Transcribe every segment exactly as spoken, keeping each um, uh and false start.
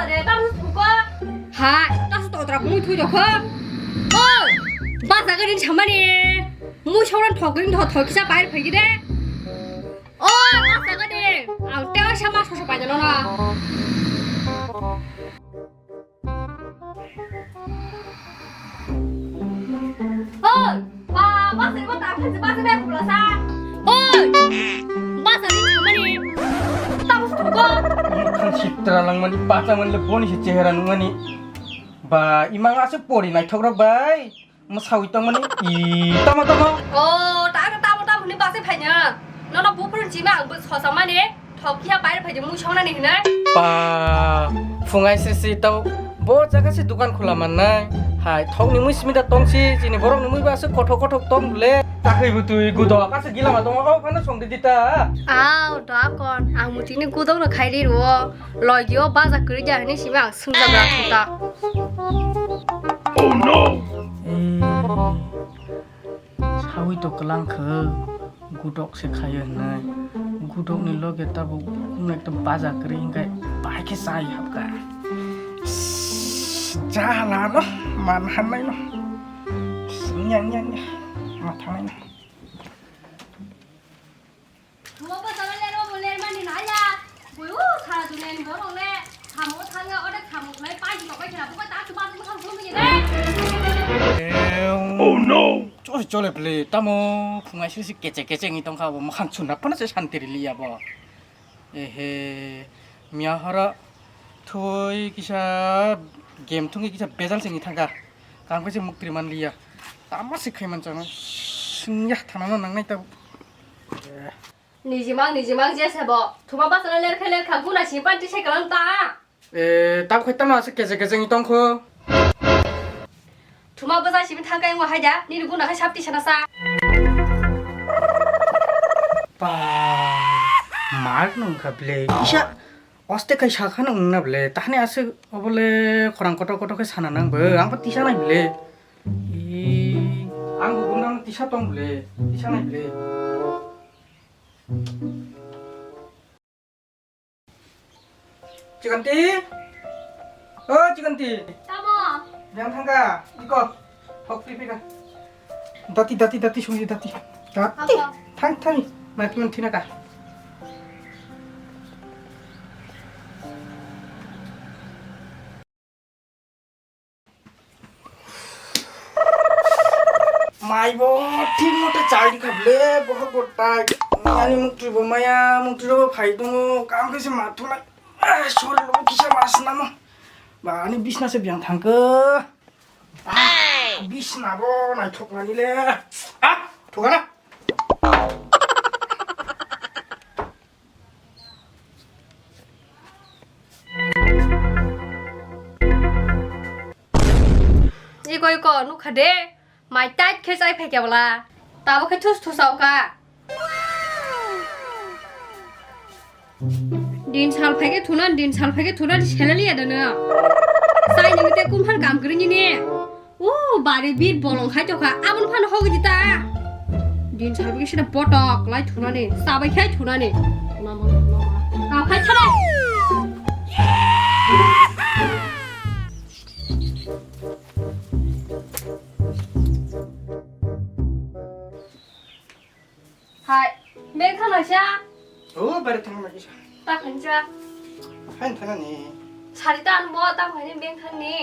Hai, tasu to tra mui thui dokho. Oi, basa gari samani. Mui sauran thok gari thok thok kisa pair phai de. Oi, basa gari. Ang tewa sama soso pai jalo na. Oi, ba, basa ni bata khanse basa be khulasa. Oi, basa ni samani. Tabu suko. Kan sitra langmani basa manle boni se chehera nungmani. Ba, imang asuk pori naithok rok bai. Mwsawi tongmani. I, tamo, tamo. O, ta, tamo, tamo ni basa phainya. Nono buphuru chima ang bo sosa mani. Thok ya pair phai de mui songnani hinai. Pa, phungai sri sri tau bo jaga se dukan khula mannai. Hai, thokni mui simi da tongsi, chini borokni mui ba se kothok kothok tong le. Takhai butui gudok, asa gila ma tongo, o phano song de dita. Au, da kon, ang mutini gudok no khai ri ro. Logio baja kwrwi ja hinwi simi ang swngjak rak khuta. Oh no! Sawi to kwlang khe, gudok se khayo hinwi. Gudok ni loge tabuk ekdom baja kwrwi hinkhai bai khe chai habkha. Cha hala no, man hanai no. Nya, nya, nya. Ma thangnai no. Mo bo tolo ler, mo bo ler mani nai ya. Bui u sara duniani borok le samung thang ya, ode samung khlai pai di bai khela, bo ta tu ba tu thang thang ni re. Oh no! Chole chole ble, tamo phungai sisi kechek kechek ni tongkha, bo makhang chunna phano se santi rili ya bo. Ehe, miya horo thoi kisa game thungwi kisa bejal singwi thangkha. Kang khe se muktri man liya. Tama se khai man chana. Singya thana no nangnai ta. Nijimang, nijimang je sebo. Thuma basa no ler khe ler kha guna si panti se kalam ta. E, tab khai tama se kese kese ni tongkho. Thuma basa simi thangkai mo haida. Nini guna khai sapti sana sa. Pa. Mar nung kha ble. Kisa. Oste kai sakha nang wngna ble, tahani aswk obole khorang kotor kotor khe sana nang bo, ang bo tisa nai ble. Ee, ang bo gumdang tisa tong ble, tisa nai ble. Chikanti? O Chikanti. Tamo. Yang thangka, iko. Hok pi pi ka. Dati, dati, dati, sungji dati. Dati. Apa? Thang, thang. Mai pun thina ka. Mai bo thik mote chai di kha ble, bohok bo tai. Ani muktwi bo maya, muktwi ro bo phai tongo. Kam khe se ma thuna. Ah, sorry, lo kisa mas namo. Ba, ani bisna se biang thangkhe. Ah, bisna bo naithok nani le. Ah, thogana. Iko, iko, nukha de. Mai tait khe chai phai khe bwla. Tabo khe thus thus au kha. Din sal phai khe thuna, din sal phai khe thuna, selali ya dana. Sai ni mite kumhan kam kri ni ne. O bari bir bolong khai tokha. Abon phan hog di ta. Din sal phai khe sida botok lai thuna ne. Sabai khai thuna ne. Mama, mama. Ka khai thana. Hai, beng thang naisa? O, bare thang naisa. Ta khansa. Hain thana ni. Sari ta anbo ta khaini beng thang ni.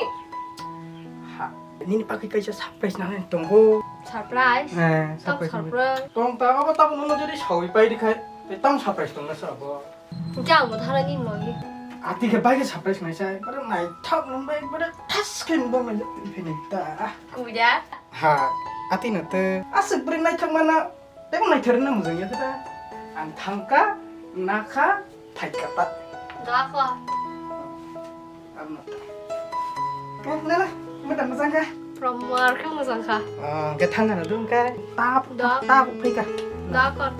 Ha, nini pakhi kaisa surprise nang tongo. Surprise? Eh, tam surprise. Surprise. Tong ta abo ta no jodi sawi pai di khai. Te tam surprise tong na sa abo. Jang bo thana ni mo ni. Ati khe bai khe surprise nai sai. Bare nai thak nung bai bare thas khe nung bai mai phai nai ta. Kuya. Ha, ati na te. Asuk bring nai thak mana. Tebo naithar na mujang ya ta. Ang thangka, nakha, thaika ta. Dako. Ano. Ka, nana, mata mujang ka? Pramar ka mujang ka? Ah, ka thangka na dum ka? Tap, da. Tap, phai ka. Dako.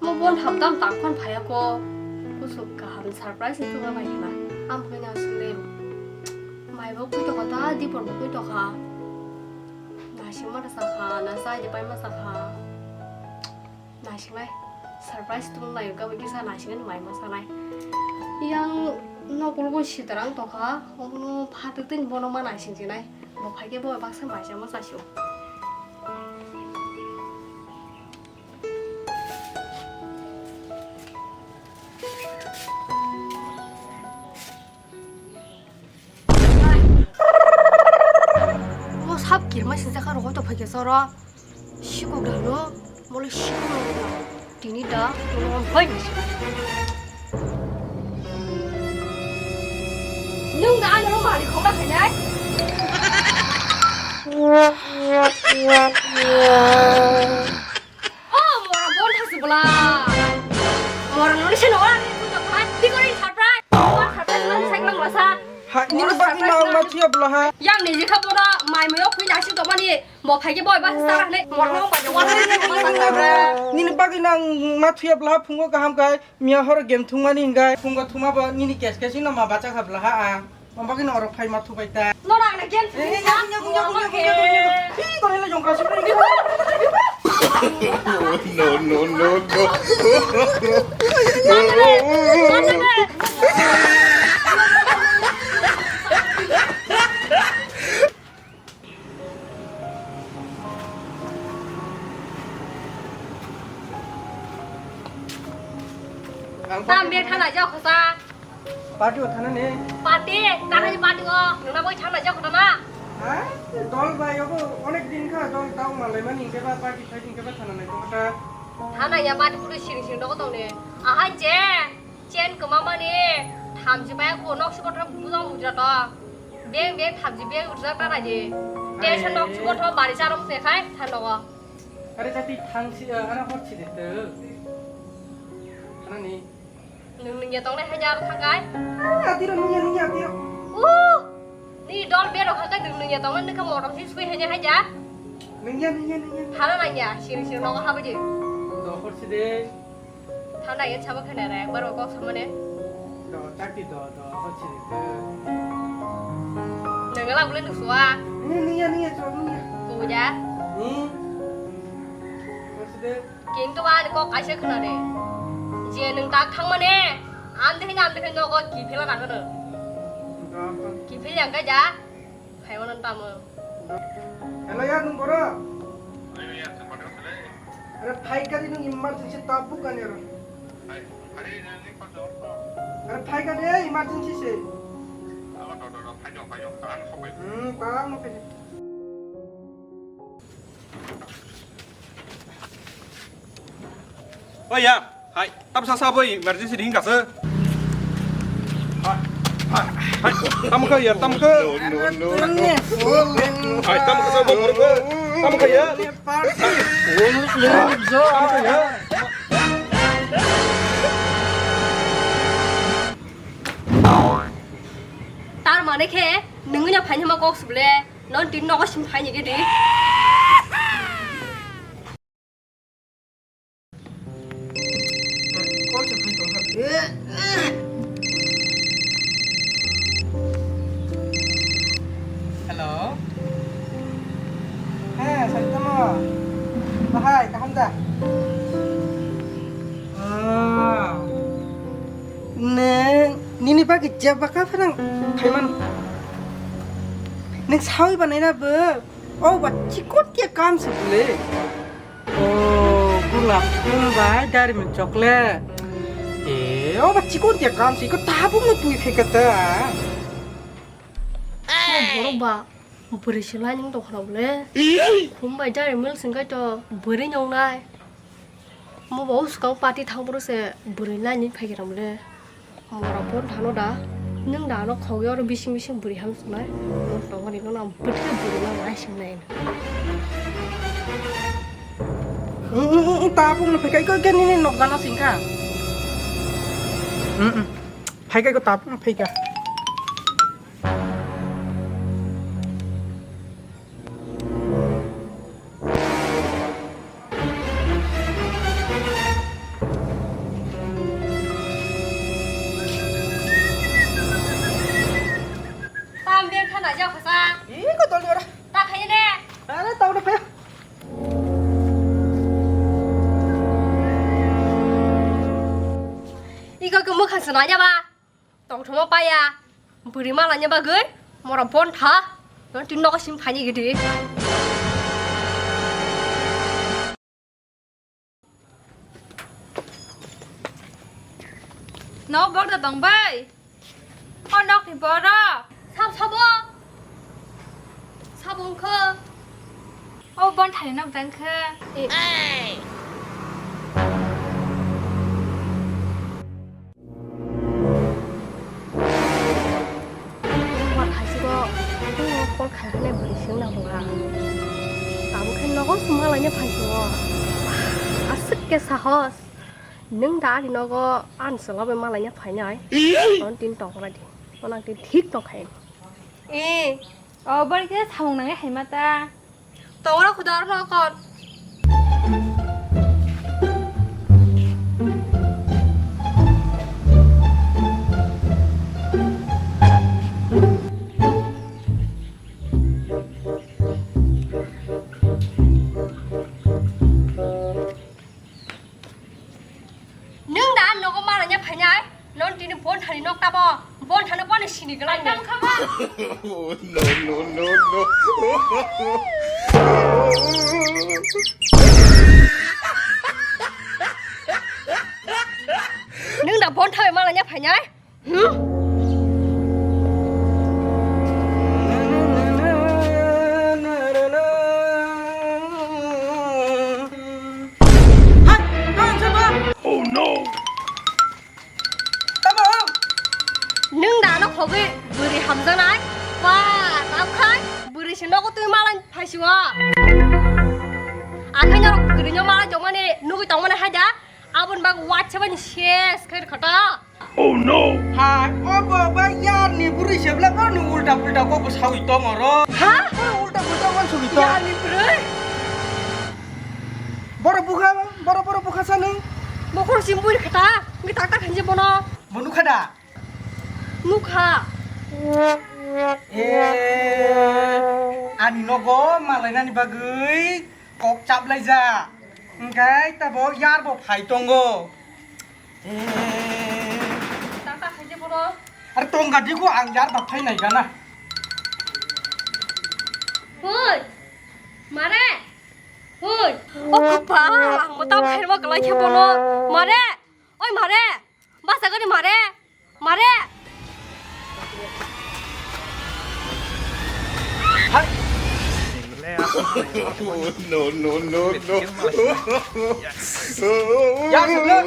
Mo bon haptam tangphon phaya ko. Kusuk kaham surprise ni thuma bai khna. Am khe na sule. Mai bo kwi tokha ta, dipor bo kwi tokha. Naising ma sakha, na chai de pai ma sakha. Naisingnai, surprise tong lai, gabui kisa naisingni mai ma sanai. Yang nokol bo sitarang tokha, obono phatuk tini bono ma naising jinai. Bo phai khe bo baksa mai sa ma sasio. Mo sap kirma sinsa kha rohoi to phai khe soro. Sikok da no, mole sikok no. Tini da, no bai ni sikok. Nung da ano mari khok da khainai. Oh, mora bon thasi bla. Mora noni se nora ni tu da phai. Ti kori surprise. Surprise nani sai nang rasa. Hai, nini bagwi ma ma thuya bla ha. Yang ni jikha boda mai mayo pui nasi to mani. Mo phai ke boy ba sa ne. Mora no ba wa. Nini bagwi nang ma thuya bla ha phungo kaham kai. Miya horo game thungmani hingai. Phungo thuma bo nini kes kes no ma bacha kha bla ha a. Mabagwi no orok phai ma thubai ta. Nora ang na game Eh, sini eh, sa. Nyaku, nyaku, nyaku, nyaku, nyaku, nyaku. Ih, kore le jongkra sukri. No, no, no, no. Ang Tam party be thana jak khosa. Party o thana ne? Party, kahani party o, nuna boi thana jak khotana. Ha? Dol bai obo onek din kha dol tau malai mani ke ba party thai din ke ba thana nai kota. Thana ya party puru siri siri nogo tong ne. Aha je, chen kema mani, tham ji bai ko nok si kotor bujang bujra to. Beng beng tham ji beng bujra ta rai de. Te Ai. Sa nok si kotor bari sa rong se khai, thanogo. Are jati thang si, eh, ara hot si de te. Thana ni. Nung nung ya tong nai haja aro thakai. Ah, atiro nung ya, nung ya, atiro. Uh! Ni dol bero khakai nung nung ya tong nai nung kha motom si sui haja haja. Nung ya, nung ya, nung ya. Hala nang ya, siri siri nogo habaji. Do hor si de. Thanda ya chaba khana ra, ekbar kok samane. Do, chakti do, do, hor si de. Nung la bule nung suwa. Nung ya, nung ya, chok nung ya. Kuja. Ni. Hor si de. Kintu ani kok kaisa khna de. Je nwng tak thangmani, amde hini amde hini nogo kiphila nang hwno. Kiphil yang khe ja, phaiwano tamo. Hello ya, nwng boro? Are phai kari nwng emergency tabuk ani aro. Are phai kari emergency se. Hmm, tang no khe. Oi ya, hai, tam sa sa boi emergency ring kasa. Hai, hai, hai, tam kha ya, tam kha. No, no, no, no. Hai, tam kha sa boi, tam kha ya. Tam kha ya. Tar mane khe, nungui na phaini ma kok subule. Non tin nogo sim phai ni gidi. Hello. He, Saitama. Bahai, kaham da? Ah. Neng, nini bagwi jeba ka phanang phaiman. Neng sawi banai na bo. O ba chikon ke kam se bole. O gulap phul bai dairy milk chocolate. E, o ba chikon ke kam se ko tabuk no twi phe kata. Borok ba bwrwi se lining tong khna bole. Khum bai dairy milk sing kai to bwrwi nongnai. Mo bo swkang party thang boro se bwrwi laini phai gram le. Mo rok phone thano da. Nung da no khogwi oro bising bising bwrwi ham sunai. Mo tongori no na bwthe bwrwi ma lai sing nai. Ta phone phai kai ko gani ni nok gana sing kha. Mm. Phai kai ko ta phone phai ka. Iko tol dora. Ta khaye ne. Are tau na khaye. Iko ke mukha swnanya ba. Tongthoma paya. Bwrwi malanya bagwi mora bon tha. Non tin nogo sim phani gidi. Nok borok da tong bai. O nok ni borok. Sab sabo. Sabo wngkha. O bon thani nok dang kha. Wal hai se bo, o call khai hwnwi bwrwi se wngna bo ha. Tabuk khe nogo se malaina phai se o. Aswk khe sahos. Nwng da ani nogo ani chwla bai malaina phainai. Ton tin tong kha di. Ono ang tin thik tong khai. E, o bari khe samung nangwi hai ma ta. Tongra khuda aro no kon. Nwng da nogo malaina phainai, non tini bon thani nok tabo, bon thani bono sini glai. Tang kha ma. Oh, no, no, no, no. Nwng da bon thani malaina phainai? Hmm? Oh no! Nwng da no khogwi bwrwi hamjaknai? Ba, tabkhai bwrwi se nogo twi malai phaisio. Akhai norok kwrwino malai tongmani nugwi tongmani hai da? Aboni bagwi WhatsApp ani ses khe rwkha ta. Oh no! Hai, o bo ba yar ni bwrwi se bla bo ni ulta pulta kok bo sawi tong oro. Ha? Bo ulta pulta wan sawi tong. Yar ni bwrwi? Boro bukha, boro, boro bukha sa nung. Bokor sim bui rwkha ta. Ngi tak tak khenje bono. Bo nukha da? Nukha. E, ani nogo malainani bagwi kok chaplaijak. Hwnkhe tabo yar bo phai tongo. Tata khaide bono. Are tongga digo ang yar ba phai nai gana. Hoi. Mare. Hoi. O kupa, ang mo tam khairma kalai khe bono. Mare. Oi mare. Basa gani mare. Mare. No, no, no, no. Ya, sebelah.